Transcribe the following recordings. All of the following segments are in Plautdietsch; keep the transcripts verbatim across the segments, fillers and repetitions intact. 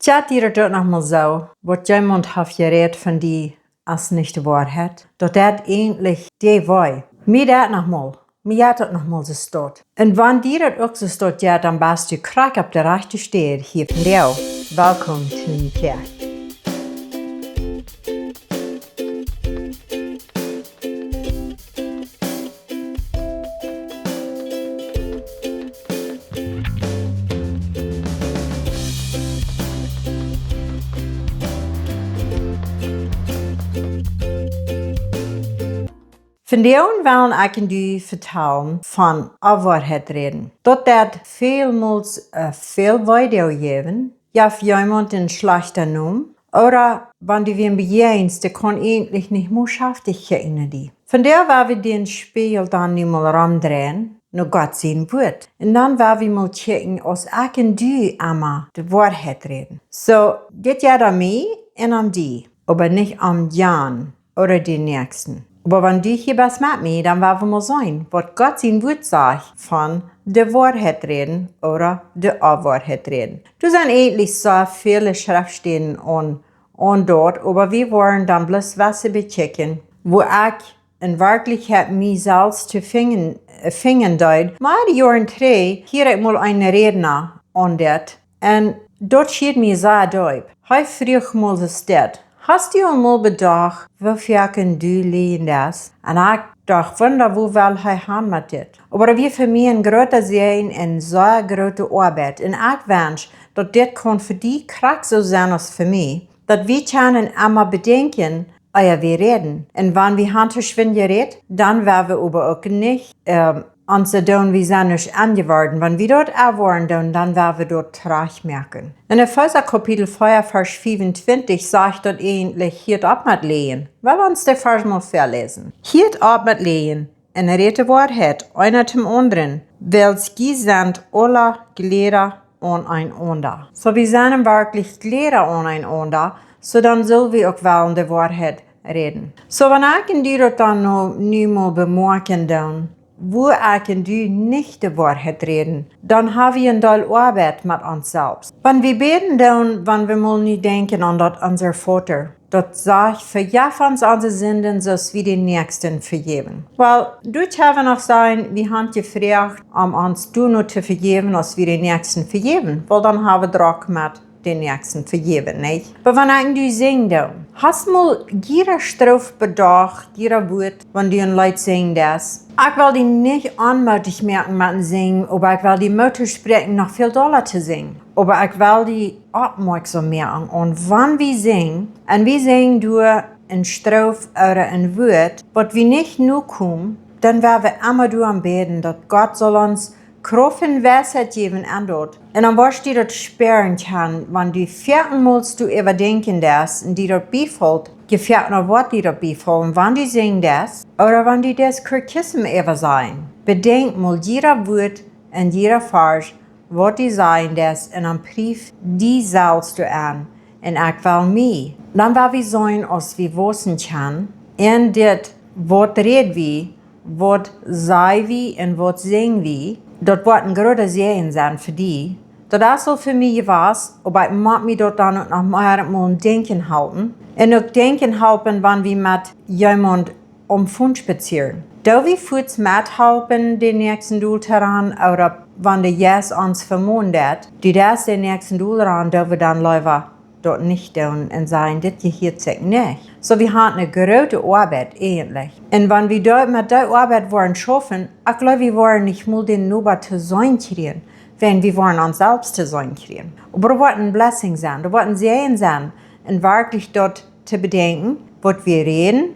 Daut jie daut noch mol soo, waut jemaunt haft jerät von die aus nich de Woarheit, daut daut eejentlich dee wee. Mie daut noch mol, mie haft daut noch mol soo staut. Un wan die daut uk soo staut, jo, dan best du krakjt opp de rajchte Städ hia vondoag. Welkom to de Kjoakj. Vondoag well ekj junt vetalen von Onwoarheit räden. Daut daut välmols, äh, väl Wee deit jäwen, jeft jemaunt een schlajchta Nomen, ooda wan du wäm bejäajenst, dee kaun eejentlich nich mea schaftich kjikjen no die. Vondoag woa wie dän Spieejel dan nu mol romdreien, no Gott sien Wuat. Un dan woa wie mol kjikjen, aus ekj un du emma de Woarheit räden. Soo, dit jeit om mie un om die, oba nich om Jan ooda dän Näakjsten. Oba wan du hia best met mie, dan woa wie mol seenen, waut Gott sien Wuat sajcht von de Woarheit räden ooda de Onwoarheit räden. Doa sent eejentlich soo väle Schreftstäden aun, aun daut, oba wie woaren dan bloos waut bekjikjen, woo ekj en Werkjlichkjeit mie selfst to finjen, äh, finjen deed. Mea Joaren trigj hieed ekj mol eenen Rädna aun dit. Un daut schieed mie sea deep. Hee fruach mol soo dit: Hast du aul mol bedocht, woo foaken du liejen deist? Un ekj docht: Wunda, woo well hee han met dit? Oba daut wia fa mie een groota Säajen un sea groote Oabeit. Un ekj wensch, daut dit kaun fa die krakjt soo sennen aus fa mie. Daut wie kjennen emma bedenkjen, ea wie räden. Un wan wie han to schwind jerät, dan woa wie oba uk nich, ähm, ons soo doonen, wie sent nich aunjeworden. Wan wie daut woaren doonen, dan woa wie daut trajchtmoaken. En Efeesa Kapitel vea, Varsch fiefuntwintich sajcht daut eejentlich: Hieet opp met liejen. Well wie ons dän Varsch mol väaläsen. Hieet opp met liejen un rät de Woarheit, eena däm aundren, wiels jie sent aula Jlieda aun eenaunda. Soo, wie sent werkjlich Jlieda aun eenaunda, soo dan sell wie uk wellen de Woarheit räden. Soo, wan ekj un du daut dan nu, nu mol bemoakjen doonen, woo ekj un du nich de Woarheit räden, dan ha wie een Deel Oabeit met ons selfst. Wan wie bäden doonen, wan wie mol nu denkjen aun daut Onser Voda, daut sajcht: Vejeff ons onse Sinden, soo aus wie dän Näakjsten vejäwen. Well, doa kjenn wie noch sajen, wie han jefroacht om ons doano to vejäwen, aus wie dän Näakjsten vejäwen. Well, dan ha wie doch met dän Näakjsten vejäwen, nich? Oba wan ekj un du sinjen doonen, hast mol jieda Stroof bedocht, jieda Wuat, wan du een Leet sinjen deist? Ekj well die nich onmootich moaken met een Sinjen, oba ekj well die Moot toospräakjen, noch väl dolla to sinjen. Oba ekj well die oppmoakjsom moaken, un wan wie sinjen, un wie sinjen doa een Stroof ooda een Wuat, waut wie nich nokomen, dan woa wie emma doarom bäden, daut Gott saul ons Krauft un Weisheit jäwen aun daut. Un dan woascht du daut spieren kjennen, wan du foaken mol doaräwa denkjen deist un die daut biefelt, je foaken woat die daut biefaulen, wan du sinjen deist, ooda wan du deist Katechismus äwasajen. Bedenkj mol jieda Wuat un jieda Varsch, waut du sajen deist, un dan proow die selfst doaraun. Un ekj well mie. Dan woa wie seenen, aus wie wausen kjennen, un dit, waut räd wie, waut saj wie un waut sinj wie, daut woat een groota Säajen sennen fa die. Daut es aul fa mie jewast, oba ekj mott mie daut dan uk noch mol, mol denkjen halpen. Un uk denkjen halpen, wan wie met jemaunt aum Phone spazieren. Doo wie fuaz methalpen, dän Näakjsten dol to rannen, ooda wan de Jeist ons vemonen deit, du deist dän Näakjsten dol rannen, doo wie dan leewa daut nich doonen un sajen: Dit jehieet sikj nich. Soo, wie han eene groote Oabeit eejentlich. Un wan wie doa met dee Oabeit woaren schaufen, ekj jleew, wie woaren nich mol dän Noba to seenen kjrieen, wan wie woaren ons selfst to seenen kjrieen. Oba daut woat een Blessing sennen, daut woat een Säajen sennen, un werkjlich daut to bedenkjen, waut wie räden,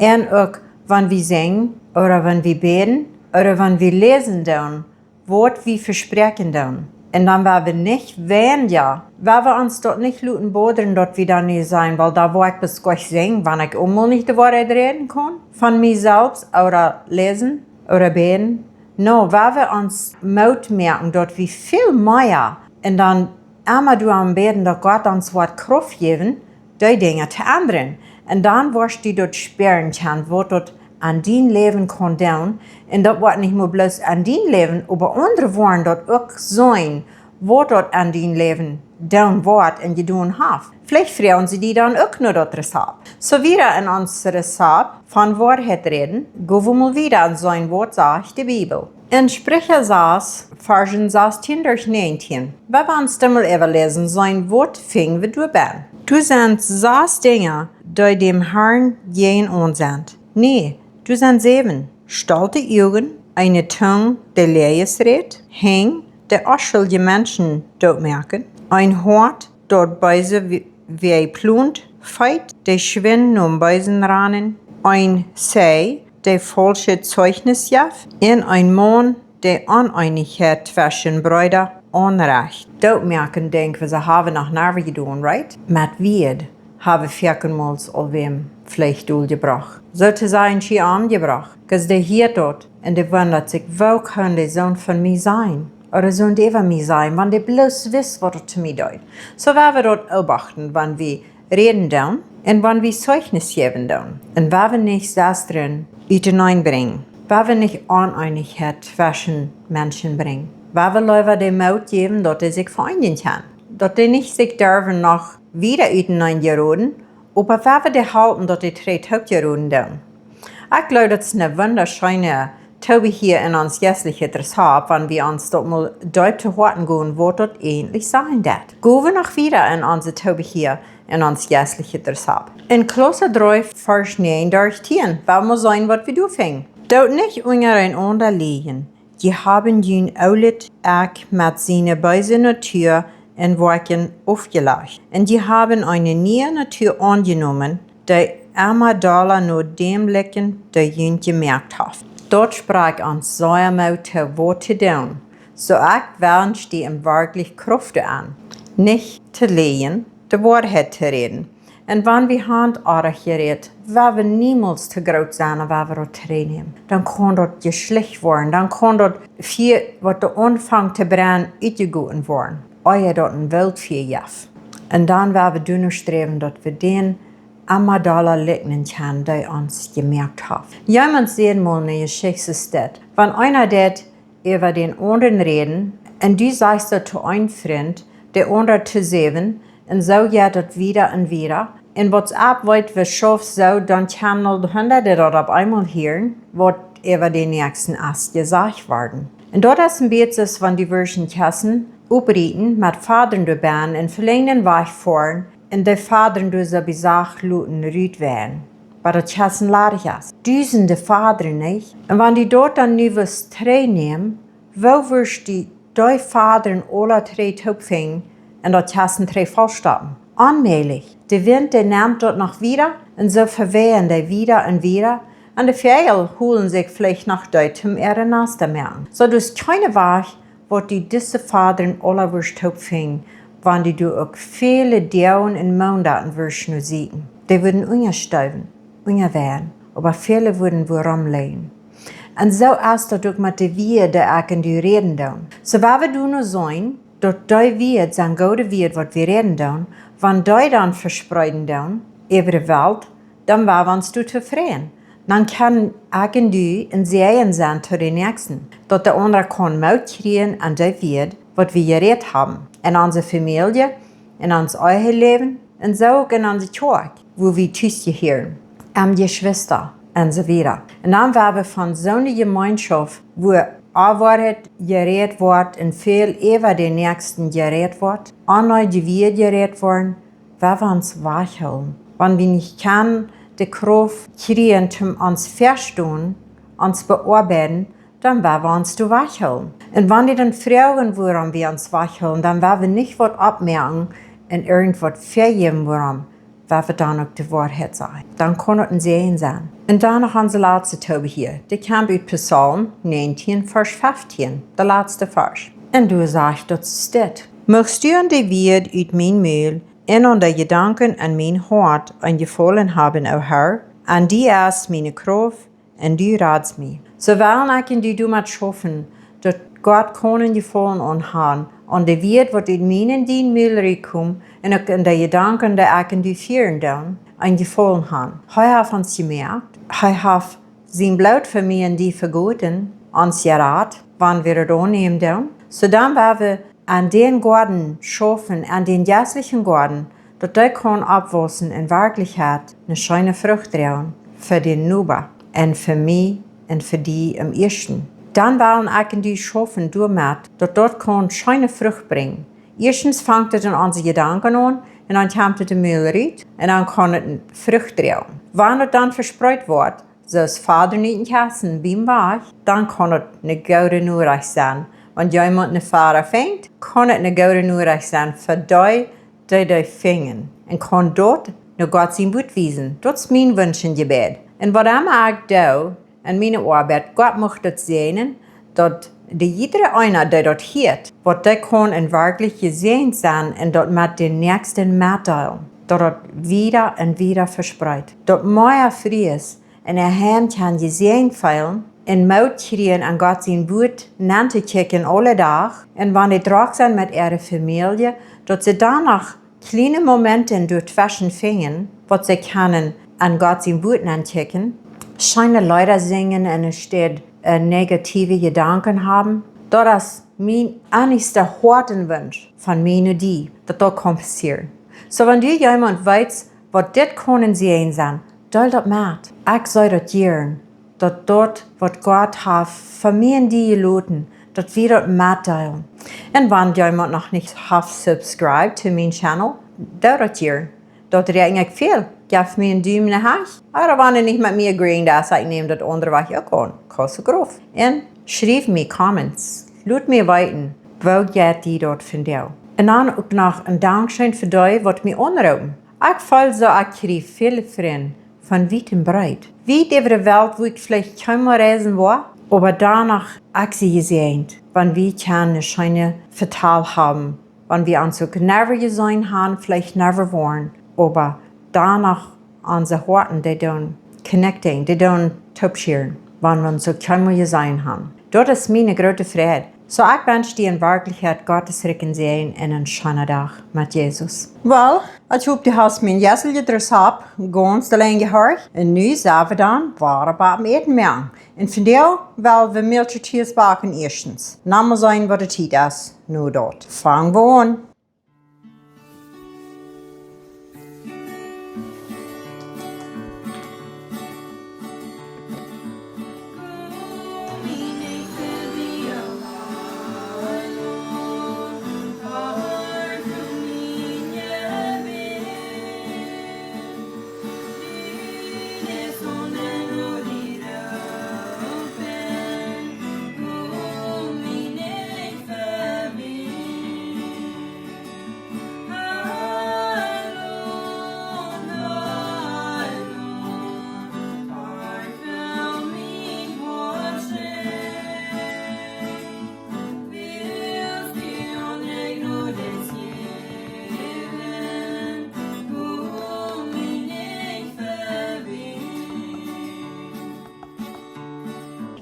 un uk wan wie sinjen, ooda wan wie bäden, ooda wan wie läsen doonen, waut wie vespräakjen doonen. Un dan woa wie nich weinja, woa wie ons daut nich loten bodren, daut wie dan nich sajen: Well, dan woa ekj bloos nich sinjen, wan ekj emol nich de Woarheit räden kaun, von mie selfst, ooda läsen, ooda bäden. Nä, woa wie ons Moot moaken, daut wie väl mea, un dan emma doarom bäden, daut Gott ons woat Krauft jäwen, dee Dinja to endren. Un dan woascht du daut spieren kjennen, waut daut aun dien Läwen kaun doonen. Un daut woat nich mol bloos aun dien Läwen, oba aundre woaren daut uk seenen, waut daut aun dien Läwen doonen woat un jedonen haft. Veleicht froagen see die dan uk no daut Rezapt. Soo wieda en ons Rezapt von Woarheit räden, go wie mol wieda un seenen waut sajcht de Bibel. En Spricha sas, Varschen sastieen derch näajentieen. Wie woaren ons dan mol äwaläsen, seenen waut finj wie doa bennen. Doa sent sas Dinja, dee däm Harn jäajenaun sent. Nä, doa sent säwen. Stolte Uagen, eene Tung, dee Läajes rät, Henj, dee onschuldje Menschen dootmoaken, een Hoat, daut beese W-, Wäaj plont, Feet, dee schwind nom Beesen ranen, een Zij, dee faulschet Zeichnis jeft, un een Maun, dee Oneenichkjeit tweschen Breeda aunrecht. Dootmoaken, denkj wie, see haben noch never jedonen, right? Met Wieed haben wie foaken mol aul wäm veleicht doljebrocht. Soo to sajen, schia omjebrocht. 'Cause dee hieet daut un dee wundat sikj, woo kaun dee soont von mie sajen? Ooda soont äwa mie sajen, wan dee bloos wist, waut daut to mie deed. Soo woa wie daut beobachten, wan wie räden doonen un wan wie Zeichnis jäwen doonen. Un woa wie nich Sestren uteneen brinjen. Woa wie nich Oneenichkjeit tweschen Menschen brinjen. Woa wie leewa dän Moot jäwen, daut dee sikj vereenen kjennen. Daut dee nich sikj derwen noch wieda uteneen jeroden, oba woa wie dee halpen, daut dee trigj toop jeroden doonen. Ekj jleew, daut es een wundascheena Toobehia en ons jeistlichet Rezapt, wan wie ons daut mol deep to Hoaten gonen, waut daut eejentlich sajen deit. Go wie noch wieda en ons Toobehia en ons jeistlichet Rezapt. En Kolossa dree, Varsch näajen derch tieen, woa wie seenen, waut wie doa finjen. Doot nich unjarenaunda lieejen. Jie haben jun oolet Ekj met siene beese Natua un Woakjen aufjelajcht. Un jie haben eene niee Natua aunjenomen, dee emma dolla no däm likjt, dee junt jemoakt haft. Daut sprakjt ons sea Moot too, waut to doonen. Soo ekj wensch die werkjlich Krauft doaraun, nich to lieejen, de Woarheit to räden. Un wan wie haben oajch jerät, woa wie niemols to groot sennen, woa wie daut trigjnämen. Dan kaun daut jeschlicht woaren, dan kaun daut Fia, waut doa aunfangt to brennen, utjegoten woaren, ea daut een Wildfia jeft. Un dan woa wie doano sträwen, daut wie dän emma dolla likjnen kjennen, dee ons jemoakt haft. Jemaunt säd mol ne Jeschicht, es dit: Wan eena deit äwa dän aundren räden, un du sajchst daut to een Frint, de aundra to säwen, un soo jeit daut wieda un wieda. Un WhatsApp weet, wie schaufen soo, dan kjennen aul Hunderte daut opp eemol hieren, waut äwa dän Näakjsten es jesajcht worden. Un daut es een bät soo aus wan du wudst een Kjessen oprieten met Fadren doabennen un velenjd wajchfoaren un de Fadren doa soo bie sikj loten rutweien, bat daut Kjessen ladich es. Dusende Fadren, nich? Un wan du daut dan nu wudst trigjnämen, woo wudst du dee Fadren aula trigj toopfinjen un daut Kjessen trigj vollstoppen? Onmäajlich. De Wint, dee nemt daut noch wieda un soo veweajen dee wieda un wieda. Un de Väajel holen sikj veleicht noch dee toom äare Nasta moaken. Soo, daut es kjeen Wajch, waut du dise Fadren aula wudst toopfinjen, wan du doa uk väle Doag un Moonaten wudst no sieekjen. Dee wudden unjasteewen, unjaweien, oba väle wudden wuarom lijen. Un soo es daut uk met de Wieed, dee ekj un du räden doonen. Soo woa wie doano seenen, daut dee Wieed sent goode Wieed, waut wie räden doonen, wan dee dan vespreeden doonen äwa de Welt, dan woa wie ons doa tofräd. Dan kjenn ekj un du een Säajen sennen to dän Näakjsten, daut de aundra kaun Moot kjrieen aun dee Wieed, waut wie jerät haben, en onse Famielje, en ons eejnet Läwen un soo uk en onse Kjoakj, wua wie tus jehieren, em Jeschwista un soo wieda. Un dan woa wie von soone Jemeenschoft, wua Onwoarheit jerät woat un väl äwa dän Näakjsten jerät woat, onneedje Wieed jerät woaren, woa wie ons wajchhoolen. Wan wie nich kjennen de Krauft kjrieen toom ons vestonen, ons beoabeiden, dan woa wie ons doa wajchhoolen. Un wan dee dan froagen, wuarom wie ons wajchhoolen, dan woa wie nich waut oppmoaken un irjent waut vejäwen, wuarom, woa wie dan uk de Woarheit sajen. Dan kaun daut een Säajen sennen. Un dan noch onse latste Toobehia. Dee kjemt ut Psalm näajentieen, Varsch feftieen, de latste Varsch. Un doa sajcht daut dit: Muchst du aun de Wieed ut mien Mul un aun de Jedanken en mien Hoat een Jefaulen haben, o Herr, aun die es miene Krauft, un du radst mie. Soo woa ekj un du doamet schaufen, daut Gott kaun een Jefaulen aun han, aun de Wieed, waut ut mien un dien Mul rutkomen, un uk aun de Jedanken, dee ekj un du fieren doonen, een Jefaulen han. Hee haft ons jemoakt, hee haft sien Bloot fa mie un die vegoten, ons jerat, wan wie daut aunnämen doonen. Soo dan woa wie aun dän Goaden schaufen, aun dän jeistlichen Goaden, daut dee kaun oppwausen un werkjlich eene scheene Frucht droagen fa dän Noba un fa mie un fa die aum ieeschten. Dan well ekj un du schaufen doamet, daut daut kaun scheene Frucht brinjen. Ieeschtens fangt et en onse Jedanken aun un dan kjemt et de Mul rut un dan kaun et eene Frucht droagen. Wan et dan vespreet woat, soo aus Fadren ut dän Kjast biem Wajch, dan kaun et eene goode Norecht sennen. Wan jemaunt een Fada finjt, kaun et eene goode Norecht sennen fa dee, dee dee finjen. Un kaun daut no Gott sien Wuat wiesen. Daut es mien Wunsch un Jebäd. Un waut emma ekj doo, aun miene Oabeit, Gott mucht daut säajnen, daut de jiedra eena, dee daut hieet, waut dee kaun un werkjlich jesäajent sennen un daut met dän Näakjsten metdeelen, daut daut wieda un wieda vespreet. Daut mea Frues en äa Heim kjennen jesäajent feelen un Moot kjrieen aun Gott sien Wuat nenn to kjikjen aule Dach. Un wan dee drock sent met äare Famielje, daut see dan noch kjliene Momenten doatweschen finjen, waut see kjennen aun Gott sien Wuat nenn kjikjen, scheene Leeda sinjen un enne Städ, äh, negative Jedanken haben. Daut es mien eensja Hoatenwunsch von mie no die, daut daut kaun passieren. Soo, wan du jemaunt weetst, waut dit kaun een Säajen sennen, deel daut met. Ekj saj daut jieren, daut daut, waut Gott haft fa mie un die jeloten, daut wie daut metdeelen. Un wan jemaunt noch nich haft subscribed to mien Channel, doo daut jieren. Daut räakjen ekj väl. Jeff mie een Dumen no huach. Ooda wan jie nich met mie agreeen, dan saj ekj, näm daut aundre Wajch uk aun. Kost uk grof. Un schriew mie Comments. Lot mie weeten, woo jeit die daut vondoag. Un dan uk noch een Dankscheen fa dee, waut mie aunroopen. Ekj feel soo, ekj kjrie väle Frind von wiet un breet. Wiet äwa de Welt, wua ekj veleicht kjeenmol reisen woa, oba dan noch, ekj sie jesäajent, wan wie kjennen een scheenet Vetal haben, wan wie ons uk never jeseenen haben, veleicht never woaren, oba dan noch onse Hoaten, dee doonen connecting, dee doonen toopschieren, wan wie ons uk kjeenmol jeseenen haben. Daut es miene groote Freid. Soo, ekj wensch die en Werkjlichkjeit Gott sienen Säajen un een scheenen Dach met Jesus. Well, ekj hop, du hast mien jeistlichet Rezapt gaunz auleen jehorcht. Un nu sent wie dan wada biem Äten moaken. Un vondoag well wie Mälkje Cheese backen ieeschtens. Dan mol seenen, waut de Tiet es no daut. Fang wie aun.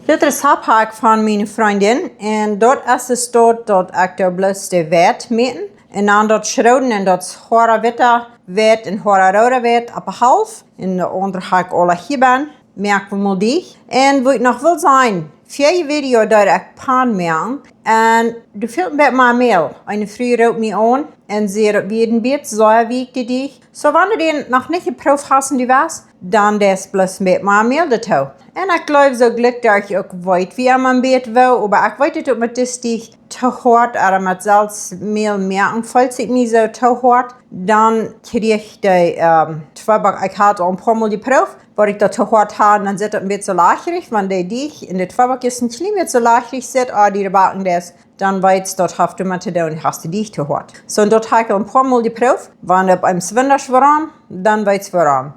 Dit Rezapt hab ekj von miene Frindin, un daut es de Stoff, daut ekj doa bloos de Weit mäten, un dan daut schroden un daut hoare witte Weit un hoare roode Weit opp de Halft, un de aundre hab ekj aul hia bie. Moak wie mol die. Un waut ekj noch well sajen, väaje Video deed ekj Pan moaken, un doa fält een bät mea Mäl. Eene Fru roopt mie aun un säd, daut wia een bät sea weakj, de Deajch. Soo, wan du dän noch nich jeprooft hast un du west, dan deist bloos een bät mea Mäl doatoo. Un ekj jleew, soo jlikj daut ekj uk weet, woo emma een bät woo, oba ekj weet daut uk met disen Deajch too hoat, ooda met selfst Mäl moaken, felt sikj mie soo too hoat, dan kjrie ekj de, ähm, Tweeback, ekj hab aul een poa mol jeprooft, waut ekj daut too hoat haud, dan sitt daut een bät soo lachrich, wan de Deajch en de Tweeback es een kjlien bät soo lachrich sitt, ooda de Backen es, dan weetst, daut haft doamet to doonen, hast de Deajch too hoat. Soo, un daut hab ekj aul een poa mol jeprooft, wan opp een Sindach woarom, dan weetst woarom.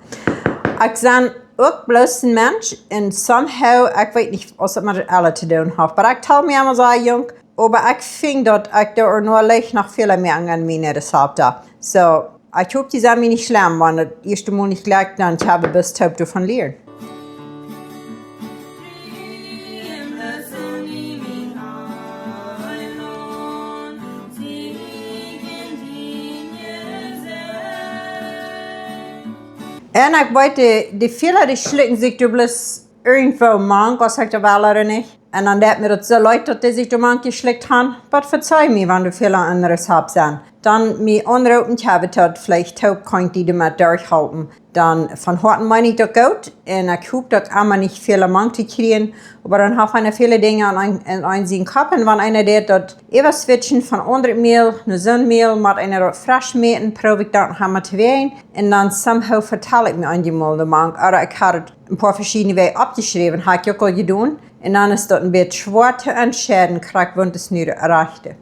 Ekj sie uk bloos een Mensch, un somehow, ekj weet nich, aus daut met daut aula to doonen haft, oba ekj tel mie emma soo junk, oba ekj finj daut ekj doa noch leicht noch väl mea aun miene Rezapten. Soo, ekj hop, dee sent mie nich schlemm, wan daut ieeschte Mol nich jlikjt, dan hab ekj bloos toop doavon jelieet. Un ekj weet, dee, dee väle, dee schlikjen sikj doa bloos irjentwoo mank, aus ekj daut well ooda nich. Un dan deed mie daut soo leet, daut dee sikj doa mank jeschlikjt han. Oba vezeij mie, wan du Fäla en Rezapt sent. Dan mie aunroopen, ekj hab daut veleicht toop, kaun ekj die doamet derchhalpen. Dan von Hoaten meen ekj daut goot. Un ekj hop daut emma nich väl mank to kjrieen. Oba dan haft eena väle Dinja aun een, aun een sien Kopp. Un wan eena deed daut äwa switchen von aundret Mäl no soon Mäl, mott eena daut fresch mäten, proow ekj daut noch emol to wäajen. Un dan somehow vetal ekj mie eenjemol de mank. Ooda ekj haud daut een poa veschiedne Wäaj oppjeschräwen, haud ekj uk aul jedonen. Un dan es daut een bät schwoa to entscheiden, krakjt waut es nu de rajchte.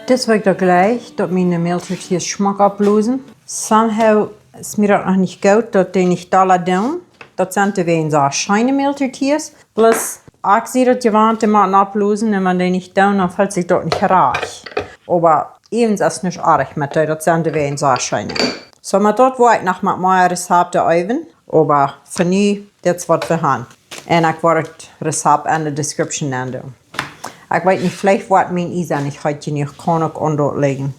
Dis woa ekj dan jlikj, daut miene Mältortillas schmock opplosen. Somehow es mie daut noch nich goot, daut dee nich dolla doonen. Daut sent de wäajen soo scheene Mältortillas. Plus, ekj sie daut jewant, dee motten opplosen, un wan dee nich doonen, dan felt sikj daut nich rajcht. Oba äwent es nuscht oajch met dee, daut sent de wäajen soo scheene. Soo, met daut woa ekj noch met mea Rezepten äwen, oba fa nu, dit es waut wie haben. Un ekj woa daut Rezept en de description nenn doonen. Ekj weet nich, veleicht woat mien Iesa nich heet jenuach, kaun uk aun daut lijen.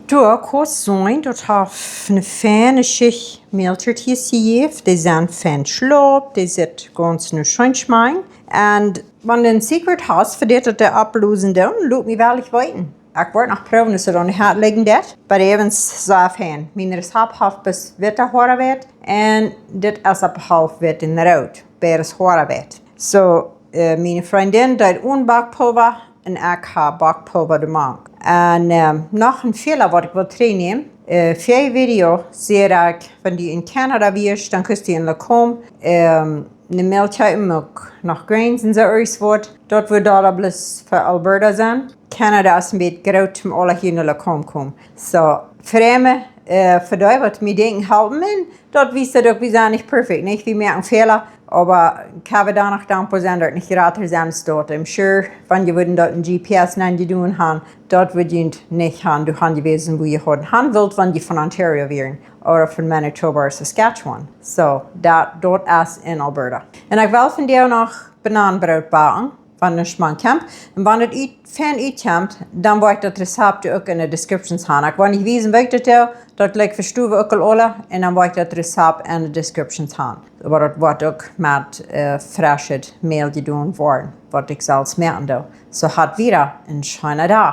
Doa kaust seenen, daut haft eene feine Schicht Mältortillas jejäft. Dee sent fein schlop, dee sitt gaunz nu scheen schmakjen. Un wan du een secret hast, fa dit daut dee opplosen doonen, lot mie wellich weeten. Ekj woa noch proowen, aus et aun de Haunt lijen deit. Oba äwent soo fein. Mien Rezept haft bloos witte Hoarbeid. Un dit es opp haulf witt un root. Beides Hoarbeid. Soo, äh, miene Frindin deed onen Backpulva un ekj hab Backpulva doamank. Un, ähm, noch een Fäla waut ekj well trigjnämen. Äh, väa Video säd ekj, wan du en Canada wieescht, dan kaust du en Lacombe, ähm, ne Mälkj kjeepen, uk noch grains un soo irjent waut. Daut wudd doa bloos fa Alberta sennen. Canada es een bät groot, om aula hia no Lacombe komen. Soo, Främde, äh, fa dee waut mie denkjen halpen, un daut wiest daut uk, wie sent nich perfekt, nich? Wie moaken Fäla, oba ekj sie doa noch dankboa, daut nich jrata sent aus daut. I'm sure, wan jie wudden daut en G P S nenn jedonen haben, daut wudd jie nich haben, doa haben jewast, wua jie hauden haben wullt, wan jie von Ontario wieren, ooda von Manitoba ooda Saskatchewan. Soo, daut, daut es en Alberta. Un ekj well vondoag noch Bananenbroot backen, wan et schmock kjemt. Un wan et ut, fein utkjemt, dan woa ekj daut Rezept uk en de descriptions haben. Ekj woa nich wiesen, woo ekj daut doo, daut lijcht vestowen uk aul aule, un dan woa ekj daut Rezept en de descriptions haben. Oba daut woat uk met, äh, freschet Mäl jedonen woaren, waut ekj selfst moaken doo. Soo, habt wada een scheenen Dach.